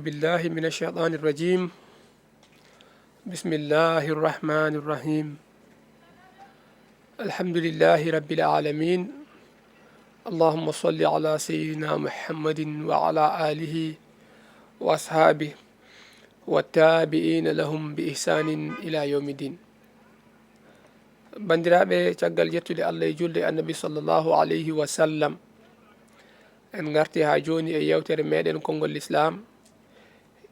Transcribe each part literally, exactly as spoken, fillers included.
بالله من الشيطان الرجيم. بسم الله الرحمن الرحيم. الحمد لله رب العالمين. اللهم صل على سيدنا محمد وعلى آله وأصحابه والتابعين لهم بإحسان إلى يوم الدين. Banndiraaɓe, caggal yettude Allah e julde e Annabi sallallahu alayhi wa sallam, en ngarti haa jooni e yewtere meɗen Konngol Lislaam,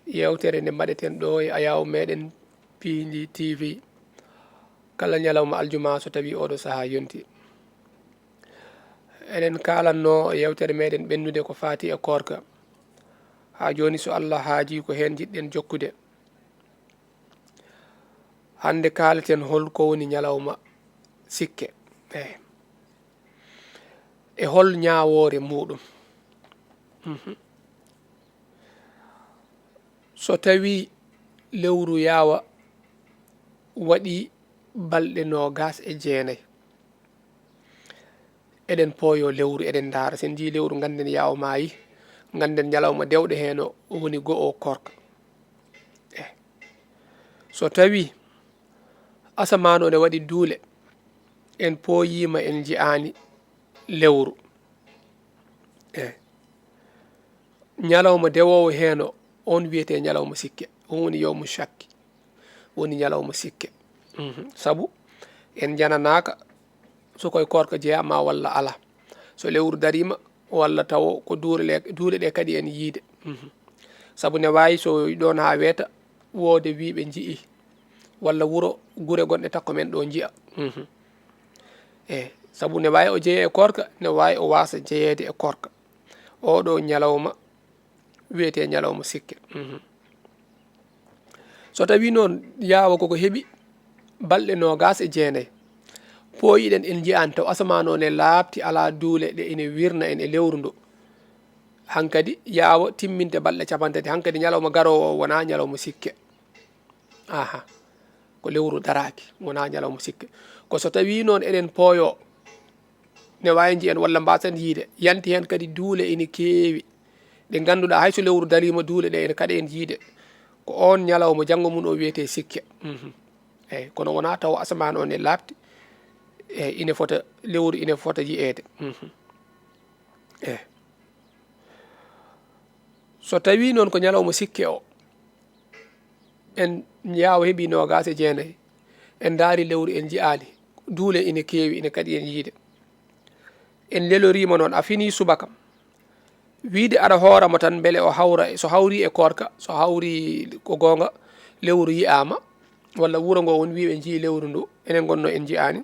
yewtere nde mbaɗeten ɗo e ayaawo meɗen Piindi T V, kala ñalawma aljuma so tawii oɗo sahaa yonti. Eɗen kaalanno e yewtere meɗen ɓenndude ko faati e koorka. Haa jooni, so Allah haajii, ko heen njiɗɗen jokkude. Hannde kaaleten hol ko woni ñalawma sikke. Eh. E hol ñaawoore muuɗum? Mhm. So tawii lewru yaawa waɗi balɗe noogas e jeenay, eɗen pooyo lewru, eɗen ndaara. So en njii lewru, ngannden yaawa maayi, ngannden ñalawma dewɗo heen o woni go'o koorka. Eh. So tawii asamaan o ne waɗi duule, en pooyiima, en nji'aani lewru. Eh. Ñalawma dewoowo heen o, on wiyetee ñalawma sikke. On woni yawmu shakki. Woni ñalawma sikke. Mhm. Sabu en njananaaka so koye koorka jeyaa ma walla alaa. So lewru dariima walla tawo ko duule ɗe, duule ɗe kadi en yiide. Mhm. Sabu ne waawi so ɗoon haa weeta, woode wiyɓe nji'i, walla wuro, gure gonɗe takko men ɗo nji'a. Mhm. Eh, sabu ne waawi o jeya e koorka, ne waawi o waasa jeyeede e koorka. Oɗo ñalawma wiyetee ñalawma sikke. Mhm. So tawii noon yaawa koko heɓi balɗe noogas e jeenay, pooyiɗen, en nji'aani taw asamaan o ne laaɓti, alaa duule ɗe ine wirna en e lewru ndu. Hankadi yaawa timminte balɗe capanɗe tati, hankadi ñalawma garoowo o wonaa ñalawma sikke. Aha, ko lewru daraaki, wonaa ñalawma sikke. Ko so tawii noon eɗen pooyo, ne waawi nji'en walla mbaasen yiide. Yanti heen kadi duule ine keewi, ɗe ngannduɗaa hay so lewru dariima duule ɗe ene kaɗa en yiide. Ko oon ñalawma janngo mum o wiyetee sikke. Mhm. Eey, kono wonaa taw asamaan o ne laaɓti. Eey, ine fota, lewru ine fota yiyeede. Mhm. Eey. So tawii noon ko ñalawma sikke o, en yaawa heɓi noogas e jeenay, en ndaari lewru, en nji'aani, duule ine keewi, ine kaɗi en yiide. En leloriima noon, a finii subaka. Wiyde aɗa hoora mo tan mbele o hawra, so hawri e koorka, so hawri ko goonga, lewru yiyaama, walla wuro ngo won wii ɓe njii lewru ndu, enen ngonno en njiyaani.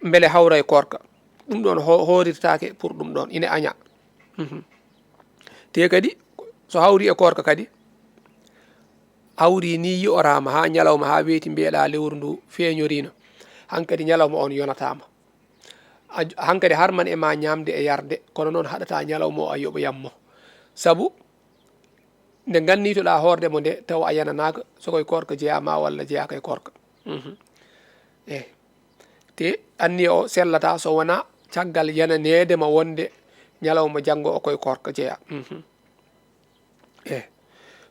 Mbele hawra e koorka. Ɗum ɗoon ho-, hoorirtaake pour ɗum ɗoon, ine aña. Mhm. Te kadi, so hawri e koorka kadi, hawri ni yi'oraama haa ñalawma, haa weeti mbiyeɗaa lewru ndu feeñoriino. Hankadi ñalawma on yonataama. A j-, hankadi harman e ma ñaamde e yarde, kono noon haɗataa ñalawma o a yoɓoyam mo. Sabu, nde ngannitoɗaa hoorde mo nde, tawa a yananaaka, so koye koorka jeyaa ma walla jeyaaka e koorka. Mhm. Eey. Te anniya o sellataa so wonaa caggal yananeede ma wonde ñalawma janngo o koye koorka jeyaa. Mhm. Eey.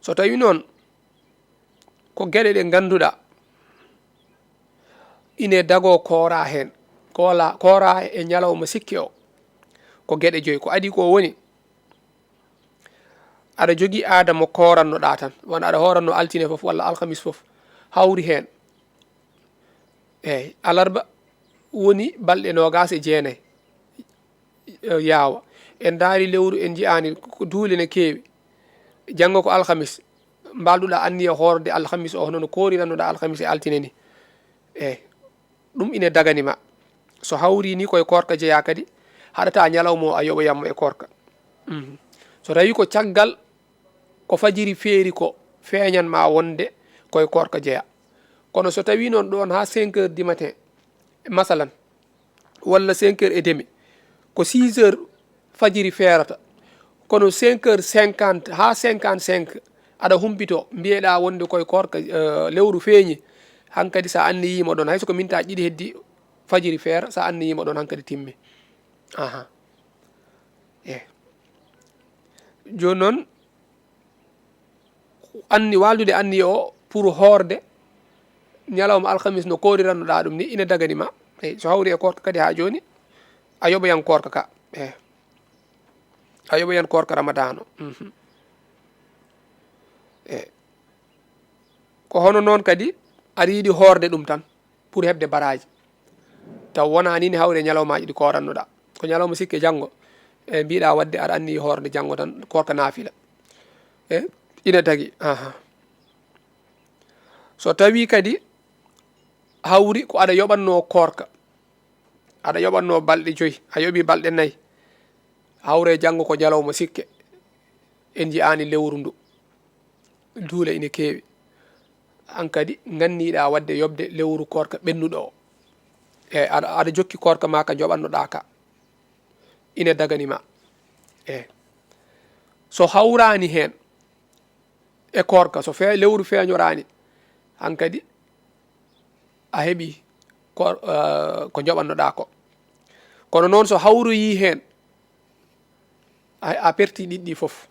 So tawii noon ko geɗe ɗe ngannduɗaa ine dagoo koora heen, koola-, koora e ñalawma sikke o, ko geɗe joyi. Ko adii ko woni, aɗa jogii aada mo koorannoɗaa tan, wano aɗa hooranno altine fof walla alhamis fof, hawri heen. Eey, alarba woni balɗe noogaas e jeenay, eh, yaawa. En ndaari lewru, en njiyaani ko duule ne keewi. Janngo ko alhamis, mbalduɗaa anniya hoorde alhamis o, hono no koorirannoɗaa alhamis e altine ni. Eey, ɗum ine dagani ma. So hawri ni koye koorka jeyaa kadi, haɗataa ñalawma o a yoɓoyam mo e koorka. Mhm. So tawi ko caggal ko fajiri feeri ko, feeñan ma wonde koye koorka jeyaa. Kono so tawi noon ɗoon haa cinq heures du matin, masalan, walla cinq heures et demi, ko six heures fajiri feerata, kono cinq heures cinquante haa cinquante-cinq aɗa humpito, mbiyeɗaa wonde koye koorka, eh, lewru feeñi, hankadi so a anniyiima ɗoon, hay so ko mintaa ɗiɗi heddi fajiri feera, so a anniyiima ɗoon hankadi timmi. Aha. Eh. Jooni noon, Anni wallude anniya o pour hoorde ñalawma alhamis no koorirannoɗaa ɗum ni, ina dagani ma. Eyi, so hawri e koorka kadi haa jooni, a yoɓoyan koorka ka. Eyi. A yoɓoyan koorka Ramadaan o. Mhm. Eyi. Ko hono noon kadi aɗa yiɗi hoorde ɗum tan pour heɓde baraaji. Taw wonaa ni ne hawri e ñalawmaaji ɗi koorannoɗaa. Ko ñalawma sikke janngo, e mbiɗa waɗde aɗa anniyi hoorde janngo tan, koorka naafila. E ina tagi. Aha. So tawii kadi hawri ko aɗa yoɓannoo koorka, aɗa yoɓannoo balɗe joyi, a yoɓii balɗe nayi, hawre janngo ko ñalawma sikke, en njiyaani lewru ndu, duule ina keewi. Aan kadi nganniiɗaa waɗde yoɓde lewru koorka ɓennuɗo o. E aɗa, aɗa jokki koorka ma ka njoɓannoɗaa ka. Ina dagani ma. E so hawraani heen e koorka, so fe-, lewru feeñoraani, aan kadi a heɓi ko, eh, ko njoɓannoɗaa ko. Kono noon so hawroyii heen, a, a perti ɗiɗi ɗi fof.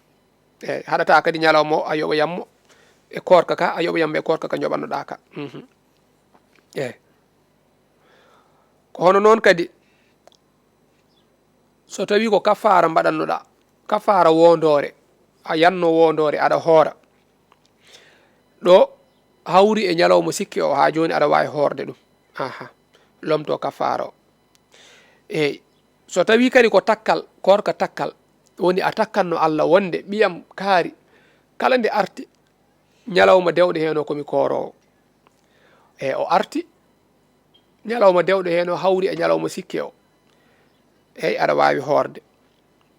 Eyi, haɗata kadi ñalawma o a yoɓoyammo e koorka ka, a yoɓoyammo e koorka ka njoɓannoɗaa ka. Mhm. Eyi. Ko hono noon kadi, so tawii ko kafaara mbaɗannoɗaa, kafaara wondoore, a yanno wondoore, aɗa hoora. Ɗo hawri e ñalawma sikke o, haa jooni aɗa waawi hoorde ɗum. Aha, lomto kafaara o. Eyi, so tawii kadi ko takkal, koorka takkal, woni a takkanno Allah wonde ɓiyam kaari, kala nde arti, ñalawma dewɗo heen o ko mi kooroowo. Eyi, o arti, ñalawma dewɗo heen o hawri e ñalawma sikke o. Eyi, aɗa waawi hoorde.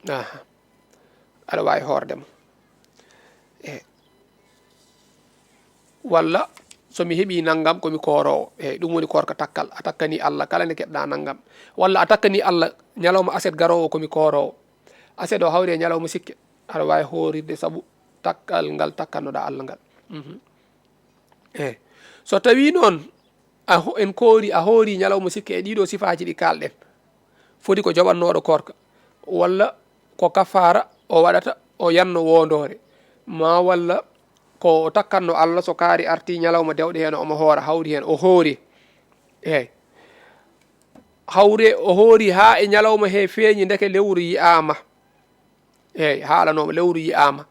Aha. Aɗa waawi hoorde mo. Eyi. Walla so mi heɓii nanngam ko mi kooroowo. Eyi, ɗum woni koorka takkal. A takkanii Allah kala nde keɓɗaa nanngam. Walla a takkanii Allah ñalawma aset garoowo ko mi kooroowo. Aset o hawri e ñalawma sikke. Aɗa waawi hoorirde sabu takkal ngal takkannoɗaa Allah ngal. Mhm. Eyi. So tawii noon a ho-, en koori, a hoori ñalawma sikke e ɗiɗo sifaaji ɗi kaalɗen, foti ko joɓannooɗo koorka, walla ko kafaara o waɗata, o yanno wondoore, ma walla ko o takkanno Allah so kaari arti ñalawma dewɗe heen omo hoora, hawri heen o hoori. Eyi. Hawre o hoori haa e ñalawma he feeñi ndeke lewru yi'aama. Eyi, haalanoomo lewru yi'aama.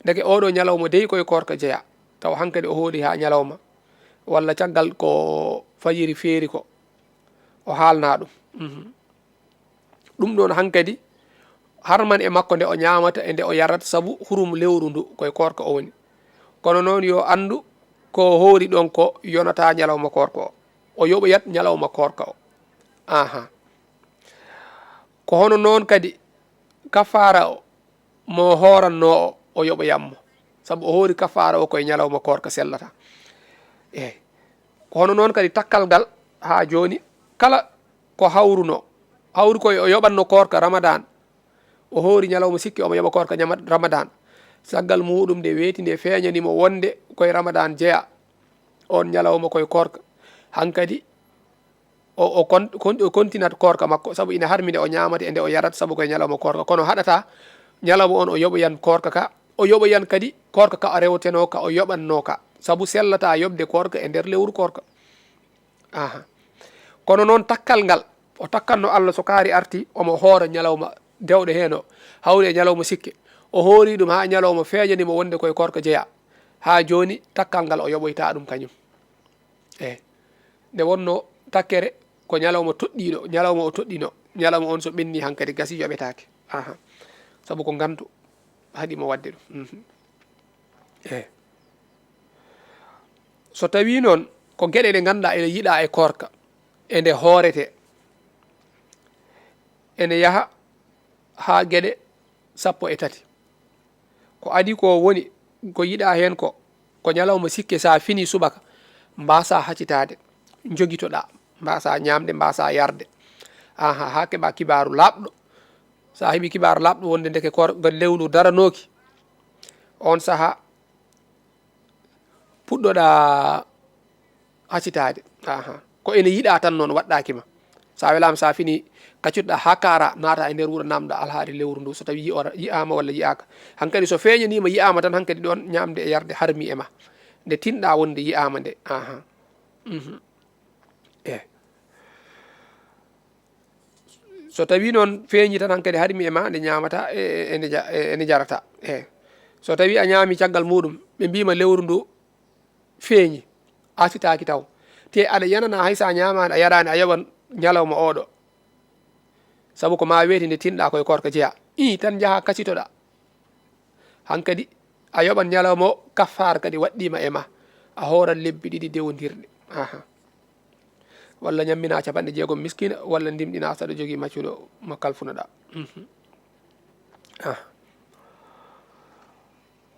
Ndeke oɗo ñalawma dey koye koorka jeyaa. Tawa hankadi o hoori haa ñalawma. Walla caggal ko fajiri feeri ko. O haalna ɗum. Mhm. Ɗum ɗoon hankadi harman e makko nde o ñaamata e nde o yarata sabu hurum lewru ndu koye koorka o woni. Kono noon yo anndu ko o hoori ɗoon ko yonataa ñalawma koorka o. O yoɓoyat ñalawma koorka o. Aha. Ko hono noon kadi kafaara o mo hooranno o, o yoɓoyammo. Sabu o hoori kafaara o koye ñalawma koorka sellata. Eyi. Ko hono noon kadi takkal ngal haa jooni, kala ko hawruno, hawri koye o yoɓanno koorka Ramadan, o hoori ñalawma sikke omo yoɓa koorka ñama-, Ramadan. Caggal muuɗum nde weeti nde feeñani mo wonde koye Ramadan jeya, oon ñalawma koye koorka. Hankadi o, o kon-, kon-, o kontinat koorka makko, sabu ina harmi nde o ñaamata e nde o yarata, sabu koye ñalawma koorka. Kono haɗata ñalawma on o yoɓoyan koorka ka, o yoɓoyan kadi koorka ka o rewtenoo ka, o yoɓannoo ka, sabu sellataa yoɓde koorka e nder lewru koorka. Aha. Kono noon takkal ngal, o takkanno Allah so kaari arti, omo hoora ñalawma dewɗo heen o, hawri e ñalawma sikke. O hoori ɗum haa ñalawma feeñani mo wonde koye koorka jeya. Haa jooni takkal ngal o yoɓoytaa ɗum kañum. Eyi. Nde wonno takkere ko ñalawma toɗɗiiɗo, ñalawma o toɗɗino, ñalawma on so ɓenni hankadi gasi yoɓetaake. Aha. Sabu ko ngantu haɗi mo waɗde ɗum. Mhm. Eyi. So tawii noon ko geɗe ɗe ngannduɗaa ene yiɗaa e koorka, e nde hoorete, ene yaha haa geɗe sappo e tati. Ko adii ko woni, ko yiɗaa heen ko, ko ñalawma sikke so a finii subaka, mbaasaa hacitaade, njogitoɗaa, mbaasaa ñaamde, mbaasaa yarde. Aha, haa keɓaa kibaaru laaɓɗo. So a heɓii kibaaru laaɓɗo wonde ndeke koor-, lewru daranooki, oon sahaa puɗɗoɗaa hacitaade. Aha. Ko ene yiɗaa tan noon waɗɗaaki ma. So a welaama, so a fini, kaccuɗa haa kaara, naata e nder wuro, naamɗa alhaali lewru ndu, so tawi yi'ora-, yi'aama walla yi'aaka. Hankadi so feeñaniima, yi'aama tan, hankadi ɗoon ñaamde e yarde harmi e ma. Nde tinɗa wonde yi'aama nde. Aha. Mhm. Eh. So tawi noon feeñi tan, hankadi harmi e ma, nde ñaamata, e, e, ene ja-, e, ene jarata. Eh. So tawi a ñaami caggal muɗum, ɓe mbiima lewru ndu feeñi, a fitaaki taw. Te aɗa yanana, hay so a ñaamaani, a yaraani, a yoɓan ñalawma oɗo. Sabu ko ma weeti nde tinɗa koye koorka jeya. Ii, tan njaha kacitoɗa. Hankadi a yoɓan ñalawma o, kaffaara kadi waɗɗiima e ma. A hooran lebbi ɗiɗi dewondirɗe. Aha. Walla ñammina capanɗe jeegom miskiina, walla ndimɗina saɗa jogii maccuɗo mo kalfunoɗa. Mhm. Ah.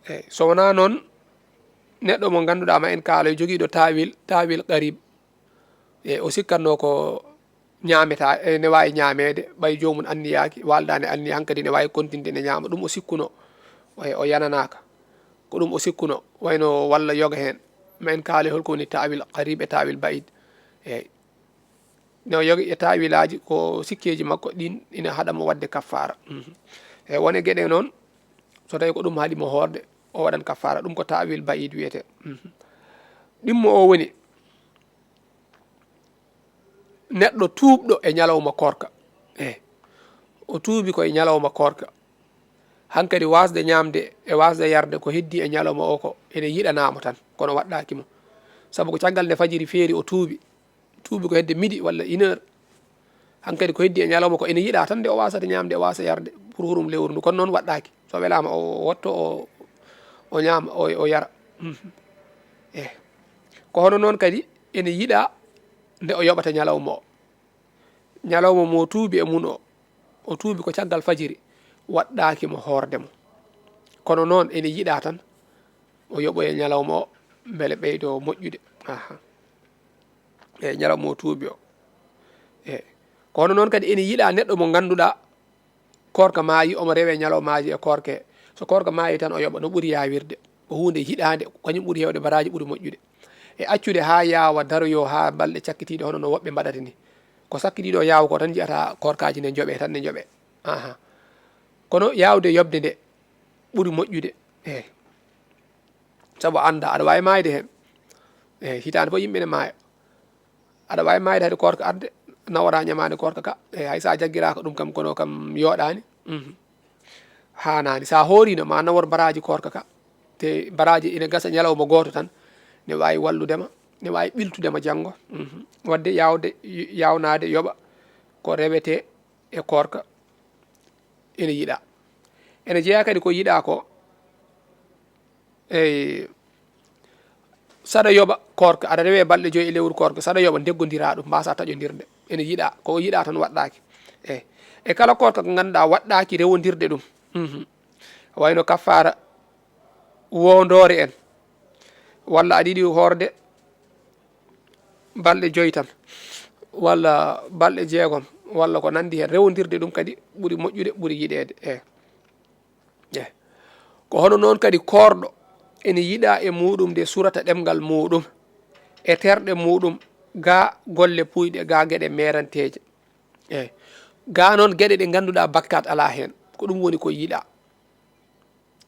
Eyi, so wonaa noon, neɗɗo mo ngannduɗaa ma en kaala jogiiɗo taawil, taawil qarib. E o sikkatnoo ko ñaametaa, e ne waawi ñaameede, ɓay joomum anniyaaki, waaldaani anniya, hankadi ne waawi kontinde ne ñaama. Ɗum o sikkunoo, o, o yananaaka. Ko ɗum o sikkunoo, wayno walla yoga heen. Ma en kaali hol ko woni taawil qarib e taawil baid. Eyi. No yoga e taawilaaji ko sikkeeji makko ɗin ina haɗa mo waɗde kaffaara. Mhm. E wone geɗe noon, so tawi ko ɗum haɗi mo hoorde, o waɗan kaffaara. Ɗum ko taawil baid wiyetee. Mhm. Ɗimmo o woni neɗɗo tuubɗo e ñalawma koorka. Eh, o tuubi ko e ñalawma koorka. Hankadi waasde ñaamde e waasde yarde ko heddii e ñalawma o ko ene yiɗanaamo tan, kono waɗɗaaki mo. Sabu ko caggal nde fajiri feeri o tuubi. Tuubi ko hedde midi walla une heure. Hankadi ko heddii e ñalawma ko ene yiɗa tan nde o waasata ñaamde, o waasa yarde pour hurum lewru ndu. Kono noon waɗɗaaki. So welaama o wotto o, o ñaama, o, o yara. Mhm. Eh. Ko hono noon kadi ene yiɗa nde o yoɓata ñalawma o. Ñalawma mo tuubi e mum o, o tuubi ko caggal fajiri, waɗɗaaki mo hoorde mo. Kono noon ene yiɗa tan o yoɓoya ñalawma o mbele ɓeydo moƴƴude. Aha. E ñalawma mo tuubi o. E. Ko hono noon kadi ene yiɗa neɗɗo mo ngannduɗaa koorka maayi, omo rewe ñalawmaaji e koorke. So koorka maayi tan o yoɓa no ɓuri yaawirde. Ko huunde yiɗaande, ko kañum ɓuri heewde baraaji, ɓuri moƴƴude. E accude haa yaawa daroyoo haa balɗe cakkitiiɗe hono no woɓɓe mbaɗata ni. Ko sakkitiiɗo yaawa ko tan njiyata koorkaaji ne njoɓee, tan ne njoɓee. Aha. Kono yaawde yoɓde nde ɓuri moƴƴude. Eey. Sabu a anndaa, aɗa waawi maayde heen. Eey, hitaande fof yimɓe ne maaya. Aɗa waawi maayde hade koorka arde, nawataa ñamaande koorka ka. Eey, hay so a jaggiraaka ɗum kam, kono kam yooɗaani. Mhm. Haanaani. So a hooriino, ma nawor baraaji koorka ka. Te baraaji ina gasa ñalawma gooto tan, ne waawi wallude ma, ne waawi ɓiltude ma janngo. Mhm. Waɗde yaawde, yaawnaade yoɓa ko rewetee e koorka ene yiɗa. Ene jeyaa kadi ko yiɗa ko, eyi, saɗa yoɓa koorka, aɗa rewe balɗe joyi e lewru koorka, saɗa yoɓa ndeggondiraa ɗum, mbaasaa taƴondirde. Ene yiɗa, ko yiɗa tan waɗɗaaki. Eyi. E kala koorka ko ngannduɗaa waɗɗaaki rewondirde ɗum. Mhm. Wayno kaffaara woondoore en, walla aɗa yiɗi hoorde balɗe joyi tan, walla balɗe jeegom, walla ko nanndi heen, rewondirde ɗum kadi ɓuri moƴƴude, ɓuri yiɗeede. Eey. Eey. Ko hono noon kadi koorɗo ene yiɗa e muɗum nde surata ɗemngal muɗum, e terɗe muɗum, gaa golle puuyɗe, gaa geɗe meeranteeje. Eey. Gaa noon geɗe ɗe ngannduɗaa bakkaat alaa heen, ko ɗum woni ko yiɗa.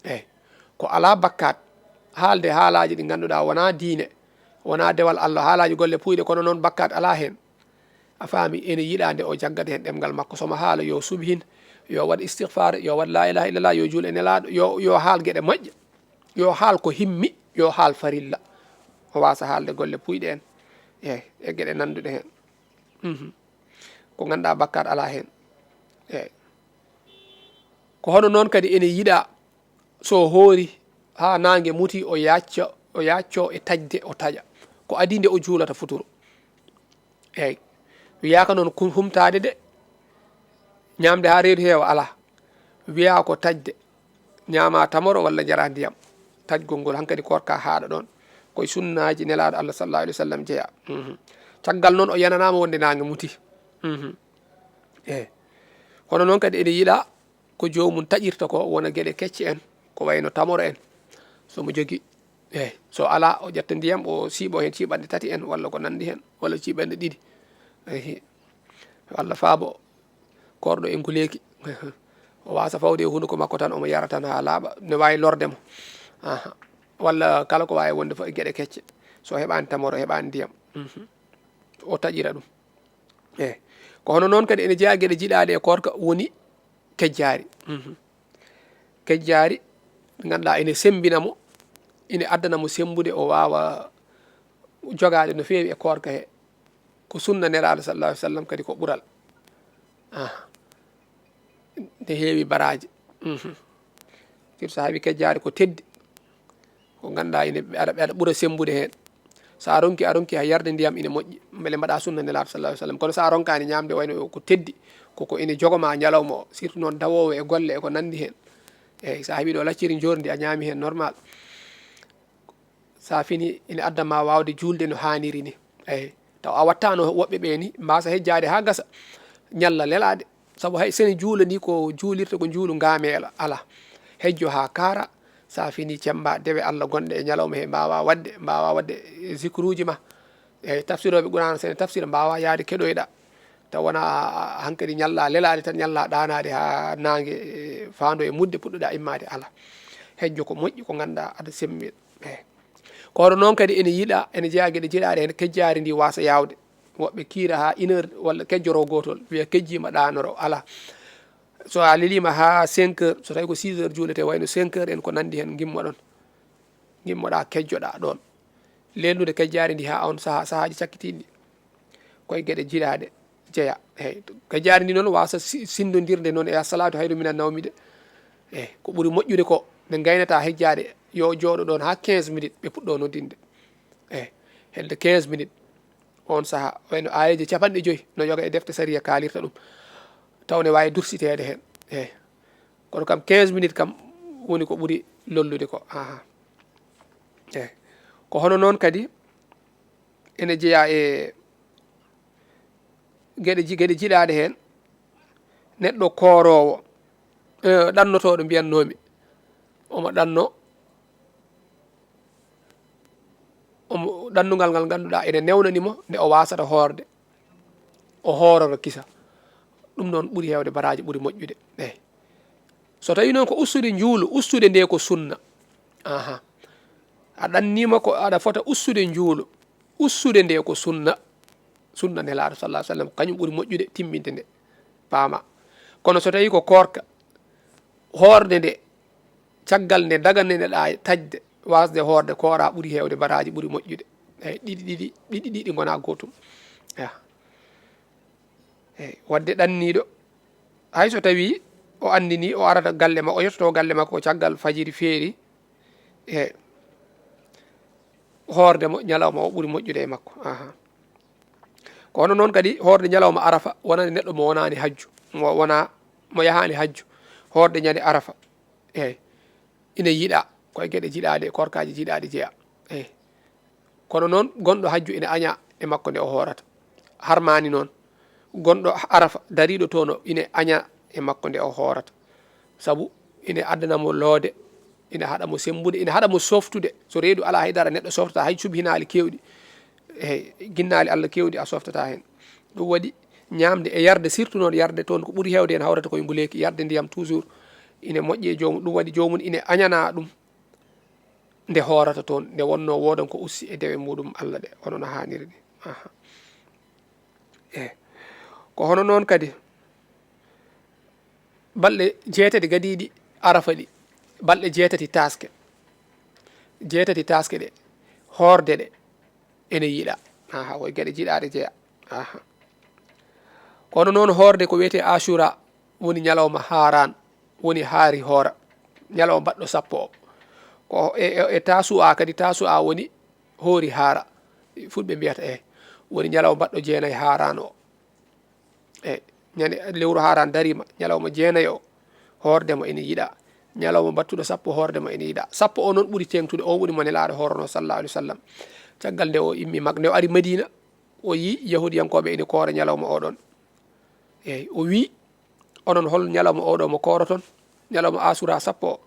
Eey. Ko alaa bakkaat, haalde haalaaji ɗi ngannduɗaa wonaa diine, wonaa dewal Allah, haalaaji golle puuyɗe, kono noon bakkaat alaa heen. A faami, ene yiɗa nde o jaggata heen ɗemngal makko. So mo haala, yo subhin, yo waɗ istigfaar, yo waɗ laa ilaaha illallah, yo juul e Nelaaɗo, yo, yo haal geɗe moƴƴe, yo haal ko himmi, yo haal farilla. O waasa haalde golle puuyɗe en, eey, e geɗe nannduɗe heen. Mhm. Ko ngannduɗaa bakkaat alaa heen. Eey. Ko hono noon kadi ene yiɗa so hoori haa naange muti, o yaacca, o yaaccoo e taƴde, o taƴa. Ko adii nde o juulata futuro. Eey. Wiyaaka noon kum-, humtaade de, ñaamde haa reedu heewa, alaa. Wiyaa ko taƴde, ñaamaa tamoro walla njaraa ndiyam. Taƴgol ngol hankadi koorka haaɗa ɗoon. Koye sunnaaji Nelaaɗo Allah sallallahu alaihi wa sallam jeyaa. Mhm. Caggal noon o yananaama wonde naange muti. Mhm. Eey. Hono noon kadi ene yiɗa ko joomum taƴirta ko wona geɗe kecce en, ko wayno tamoro en, so mo jogii. Eey, so alaa, o ƴetta ndiyam, o siiɓo heen ciiɓanɗe tati en, walla ko nanndi heen, walla ciiɓanɗe ɗiɗi. Eey. walla faabo koorɗo e nguleeki. O waasa fawde e hunuko makko tan, omo yara tan haa laaɓa, ne waawi lorde mo. Aha. Walla kala ko waawi wonde fof e geɗe kecce. So heɓaani tamoro, heɓaani ndiyam. Mhm. O taƴira ɗum. Eey. Ko hono noon kadi ene jeyaa geɗe jiɗaaɗe e koorka woni kejjaari. Mhm. Kejjaari, ngannduɗaa ene semmbina mo, ene addana mo semmbude, o waawa jogaade no feewi e koorka he. Ko sunna Nelaaɗo sallallahu alaihi wasallam kadi ko ɓural. Aha. Nde heewi baraaji. Mhm. Surtout so a heɓi kejjaari ko teddi. Ko ngannduɗaa ene aɗa, aɗa ɓura semmbude heen. So a ronki, a ronki haa yarde ndiyam ene moƴƴi. Mbele mbaɗa sunna Nelaaɗo sallallahu alaihi wasallam. Kono so a ronkaani ñaamde wayno ko teddi, ko, ko ene jogoma ñalawma o. Surtout noon dawoowo e golle e ko nanndi heen. Eey, so a heɓi ɗo lacciri njoorndi, a ñaami heen normal. So a fini, ene adda ma waawde juulde no haaniri ni. Eey, taw a wattaano woɓɓe ɓe ni, mbaasa hejjaade haa gasa, ñalla lelaade. Sabu hay sene juula ni ko juulirta ko njuulu ngaameela, alaa. Hejjo haa kaara, so a fini cemmba dewe Allah gonɗe e ñalawma he, mbaawa waɗde, mbaawa waɗde zikruuji ma. Eey, tafsirooɓe Qur'aana, sene tafsira, mbaawa yahde keɗoyɗa. Taw wona hankadi ñalla lelaade tan, ñalla ɗaanaade haa naange, e, faando e mudde, puɗɗoɗa immaade, alaa. Hejjo ko moƴƴi, ko ngannduɗaa aɗa semmbina. Eey. Ko hono noon kadi ene yiɗa, ene jeyaa geɗe jiɗaaɗe heen, kejjaari ndi waasa yaawde. Woɓɓe kiira haa une heure walla kejjoro gootol, wiya kejjiima ɗaanoro, alaa. So a leliima haa cinq heures, so tawi ko six heures juulete, wayno cinq heures en ko nanndi heen, ngimmoɗon. Ngimmoɗa, kejjoɗa ɗoon. Lelnude kejjaari ndi haa on sahaa, sahaaji cakkitiiɗi. Koye geɗe jiɗaaɗe jeya. Eey, kejjaari ndi noon waasa si-, sinndondirde noon e as-salaatu hayru mina nawmi de. Eey, ko ɓuri moƴƴude ko ɓe ngaynata hejjaade, yo jooɗo ɗoon haa quinze minutes, ɓe puɗɗo noddinde. Eey, hedde quinze minutes. On sahaa, wayno aayeeje capanɗe joyi no yoga e defte sariya kaalirta ɗum. Taw ne waawi dursiteede heen. Eey. Kono kam quinze minutes kam woni ko ɓuri lollude ko. Aha. Eey. Ko hono noon kadi ene jeyaa e geɗe ji-, geɗe jiɗaaɗe heen. Neɗɗo kooroowo, eh, ɗannotooɗo mbiyannoomi, omo ɗanno, omo ɗannungal ngal ngannduɗaa ene newnani mo nde o waasata hoorde. O hoororo kisa. Ɗum noon ɓuri heewde baraaji, ɓuri moƴƴude. Eey. So tawii noon ko ustude njuulu, ustude nde ko sunna. Aha. A ɗanniima ko aɗa fota ustude njuulu. Ustude nde ko sunna. Sunna Nelaaɗo sallallahu alaihi wasallam, kañum ɓuri moƴƴude timminde nde. Paama. Kono so tawii ko koorka, hoorde nde, caggal nde daganneɗaa taƴde, waasde hoorde koora ɓuri heewde baraaji, ɓuri moƴƴude. Eey, ɗiɗi, ɗiɗi, ɗiɗi, ɗiɗi ngona gootum. Eey. Eey, wadde ɗanniiɗo, hay so tawii o anndini o arata galle ma, o yettoto galle makko ko caggal fajiri feeri, e hoorde mo ñalawma o ɓuri moƴƴude e makko. Aha. Ko hono noon kadi hoorde ñalawma Arafa, wonande neɗɗo mo wonaani hajju, mo wona, mo yahaani hajju, hoorde ñande Arafa. Eey, ina yiɗaa, ko e geɗe jiɗaaɗe, koorkaaji jiɗaaɗi jeyaa. Eey. Kono noon, gonɗo hajju ina añaa e makko nde o hoorata. Harmaani noon, gonɗo Arafa dariiɗo toon o ina añaa e makko nde o hoorata. Sabu ina addana mo loode, ina haɗa mo semmbude, ina haɗa mo softude. So reedu alaa hay dara, neɗɗo softataa hay subhinaali keewɗi. Eey, ginnaali Allah keewɗi a softataa heen. Ɗum waɗi ñaamde e yarde, surtout noon yarde toon, ko ɓuri heewde heen hawrata koye nguleeki, yarde ndiyam toujours ine moƴƴi e joomum. Ɗum waɗi joomum ine añana ɗum nde hoorata toon, nde wonnoo woodan ko usti e dewe muɗum Allah ɗe, hono no haaniri ni. Aha. Eey. Ko hono noon kadi, balɗe jeetati gadiiɗi Arafa ɗi, balɗe jeetati taaske. Jeetati taaske ɗe, hoorde ɗe, ene yiɗaa. Aha, ko e geɗe jiɗaaɗe jeyaa. Aha. Kono noon hoorde ko wiyetee Ashura, woni ñalawma Haaraan, woni haari hoora, ñalawma baɗɗo sappo o. Ko e, e, e Tasu'a kadi, Tasu'a woni hoori haara, Fulɓe mbiyata, eey, woni ñalawma baɗɗo jeenayi Haaraan o. E ñande lewru Haaraan dariima, ñalawma jeenayi o, hoorde mo ene yiɗaa. Ñalawma battuɗo sappo, hoorde mo ene yiɗaa. Sappo o noon ɓuri teeŋtude, o woni mo Nelaaɗo hoornoo, sallallahu alaihi wasallam. Caggal nde o immi Mak-, nde o ari Madiina, o yii Yahuudiyankooɓe ene koora ñalawma o ɗoon. Eey, o wii, "Onon, hol ñalawma o ɗo mo kooroton? Ñalawma Asura sappo o?"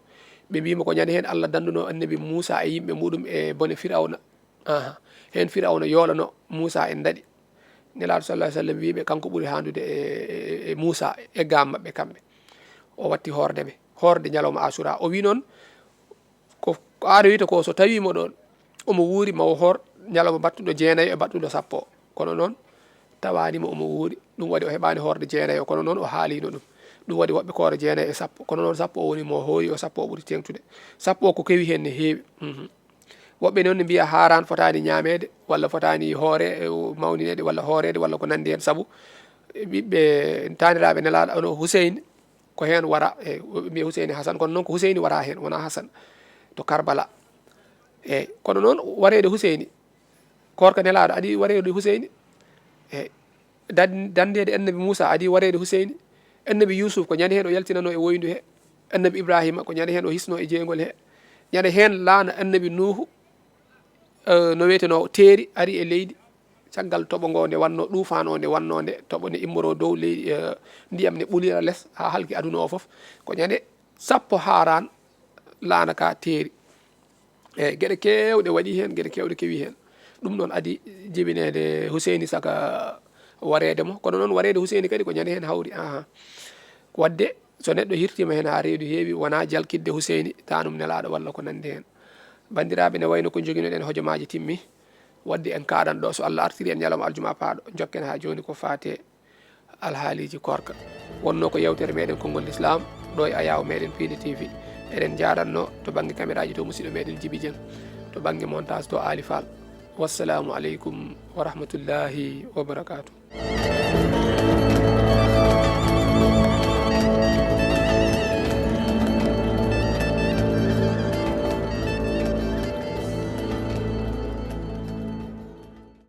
Ɓe mbii mo, "Ko ñande heen Allah danndunoo Annabi Muusa e yimɓe muɗum e bone Firawna." Aha. Heen Firawna yoolano Muusa en daɗi. Nelaaɗo sallallahu alaihi wasallam wiiɓe kanko ɓuri haandude e, e, e Muusa e gaam maɓɓe kamɓe. O watti hoorde ɓe, hoorde ñalawma Asura. O wi noon, ko, ko aada wiyta ko so tawii mo ɗoon, omo wuuri, ma o hoor ñalawma battuɗo jeenayo e battuɗo sappo. Kono noon, tawaani mo omo wuuri, ɗum waɗi o heɓaani hoorde jeenayo, kono noon o haalino ɗum. Ɗum waɗi woɓɓe koora jeenayo e sappo, kono noon sappo o woni mo hoori, o sappo o ɓuri teeŋtude. Sappo o ko kewi heen ne heewi. Mhm. Woɓɓe noon ne mbiya haaraan fotaani ñaameede, walla fotaani hoore, e, mawnineede, walla hooreede, walla ko nanndi heen. Sabu ɓiɓɓe taaniraaɓe Nelaaɗo, ono Huseyni, ko heen wara, e, woɓɓe mbiya Huseyni Hasan, kono noon ko Huseyni wara heen, wonaa Hasan, to Karbala. Eey, kono noon wareede Huseyni, koorka Nelaaɗo adii wareede Huseyni. Eey, dan-, danndeede Annabi Muusa adii wareede Huseyni. Annabi Yuusuf ko ñande heen o yaltinanoo e woyndu he. Annabi Ibraahiima ko ñande heen o hisnoo e jeygol he. Ñande heen laana Annabi Nuuhu, eh, no wiyetenoo teeri ari e leydi. Caggal toɓo ngo nde wannoo, ɗuufaan o nde wannoo nde, toɓo ne immoroo dow leydi, eh, ndiyam ne ɓulira les haa halki aduna o fof. Ko ñande sappo haaraan laana ka teeri. Eey, geɗe keewɗe waɗi heen, geɗe keewɗe kewi heen. Ɗum noon adii jibineede Huseyni saka wareede mo. Kono noon wareede Huseyni kadi ko ñande heen hawri. Aha. Waɗde so neɗɗo hirtiima heen haa reedu heewi, wonaa jalkitde Huseyni, taanum Nelaaɗo walla ko nanndi heen. Banndiraaɓe, ne wayno ko njoginoɗen hojomaaji timmi. Waɗde en kaaɗan ɗo, so Allah artiri en ñalawma aljuma paaɗo. Njokken haa jooni ko faate alhaaliiji koorka. Wonnoo ko yewtere meɗen konngol Lislaam, ɗo e ayaawo meɗen Piindi T V. Eɗen njaaɗanno to bannge kameraaji to musiɗɗo meɗen Jibi Jeŋ, to bannge montage to Aali Faal. Wassalaamu aleykum wa rahmatullaahi wa barakaatuh.